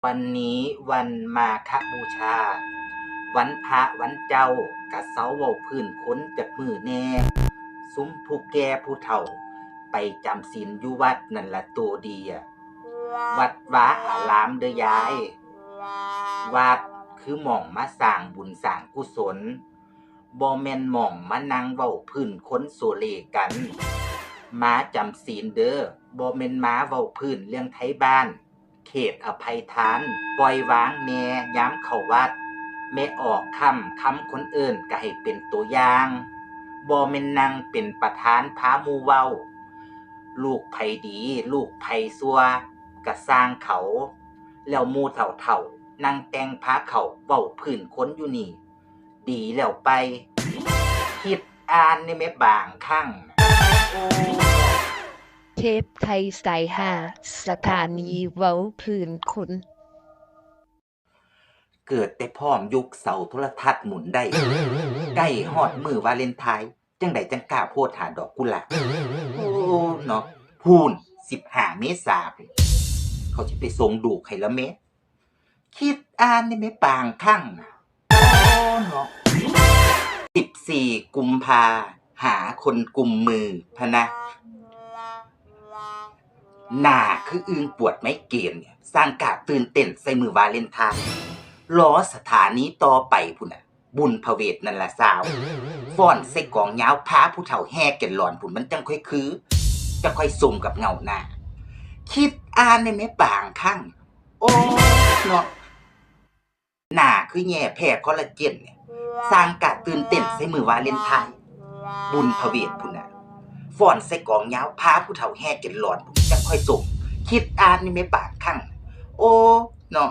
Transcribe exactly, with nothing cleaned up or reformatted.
วันนี้วันมาฆบูชา วันพระวันเจ้า กะเซาเว้าพื้นคนจักมื้อแน่ ซุมผู้แก่ผู้เฒ่า ไปจำศีลอยู่วัดนั่นละโตดีอะ วัดวาอารามเด้อยาย วัดคือหม่องมาสร้างบุญสร้างกุศล บ่แม่นหม่องมานั่งเว้าพื้นคนโซเลกัน มาจำศีลเด้อ บ่แม่นมาเว้าพื้นเรื่องไทบ้าน เขตอภัยทาน ปล่อยวางแน่ยามเข้าวัด แม่ออกค่ำ คำคนเอิ้นก็ให้เป็นตัวอย่าง บ่แม่นนั่งเป็นประธานพาหมู่เว้า ลูกไผดี ลูกไผซั่ว ก็ซ่างเขา แล้วหมู่เฒ่าๆ นั่งแต่งพาเขาเว้าพื้นคนอยู่นี่ ดีแล้วไป คิดอ่านในแม่บางครั้ง เทปไทยสายฮา สถานีเว้าพื้นคน เกิดแต่พร้อมยุคเสาโทรทัศน์หมุนได้ ใกล้ฮอดมื้อวาเลนไทน์ จั่งใดจั่งกล้าโพสต์หาดอกกุหลาบ โอ้เนาะ พู้น สิบห้าเมษาพุ้น เขาสิไปส่งดูกให้ละแม่ คิดอ่านในแม่บางครั้งนะ โอ้เนาะ สิบสี่กุมภา หาคนกุมมือพะนะ หน้าคืออึ่งปวดไมเกรนเนี่ย ซ่างกล้าตื่นเต้นใส่มื้อวาเลนไทน์ รอสถานีต่อไปพุ้นน่ะ บุญพระเวทนั่นล่ะสาว ฟ้อนใส่กลองยาวพาผู้เฒ่าแห่แก่นหลอนพุ้น มันจั่งค่อยคือ จั่งค่อยสมกับเงาหน้า คิดอ่านในแม่บางครั้ง โอ้เนาะ หน้าคือแย่แพ้คอลลาเจนเนี่ย ซ่างกล้าตื่นเต้นใส่มื้อวาเลนไทน์ บุญพระเวทพุ้นน่ะ ฟ้อนใส่กลองยาวพาผู้เฒ่าแห่แก่นหลอนพุ้น จั่งค่อยสม คิดอ่านในแม่บางครั้ง โอ้เนาะ